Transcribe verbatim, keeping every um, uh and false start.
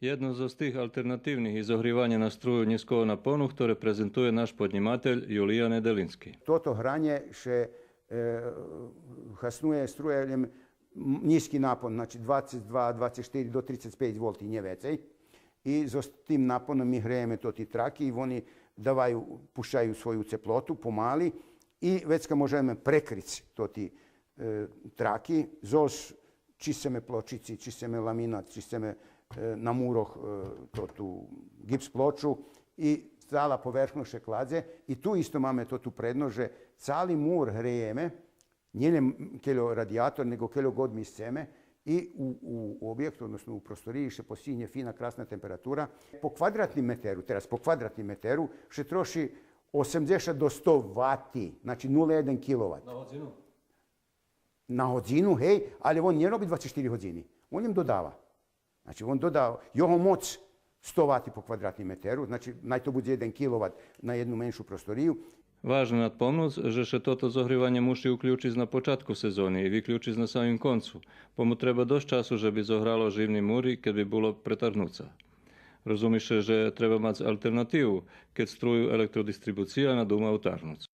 Єдно зоз тих алтернативних и зогриваня на струю нїзкого напону, хторе презентує наш поднїматель Юлиян Еделински. Тото гранє ше, е, хаснує струя лєм м-, нїзки напон, значи, двацец два, двацец штири до трицец пейц волти, нє вецей. И зоз тим напоном ми греєме тоти траки и вони даваю, пущаю свою цеплоту помали и вецка можеме прекриц тоти, е, траки зоз чи сцеме плочици, чи сцеме ламинат, чи сцеме, е, на мурох, е, тоту ґипс плочу и цала поверхносц ше кладзе. И ту исто маме тоту предносц же цали мур греєме, нє лєм кельо радиятор, нєго кельо год ми сцеме, и у, у обєкту, односно у просториї, ше постигнє фина, красна температура. По квадратним метеру, тераз по квадратним метеру, ше троши осемдзешат до сто вати, значи нула єден киловат. На годзину? На годзину, гей, але вон нє роби двацец штири годзини. Вон им додава. Значи, вон додава, його моц сто вати по квадратним метеру, значи, най то будзе єден киловат на єдну меншу просторию. Важне надпомнуц же ше тото зогриванє муши уключиц на початку сезони и виключиц на самим концу, бо му треба досц часу же би зограло живни мури, кед би було претаргнуца. Розуми ше же треба мац алтернативу, кед струю електродистрибуция надума утаргнуц.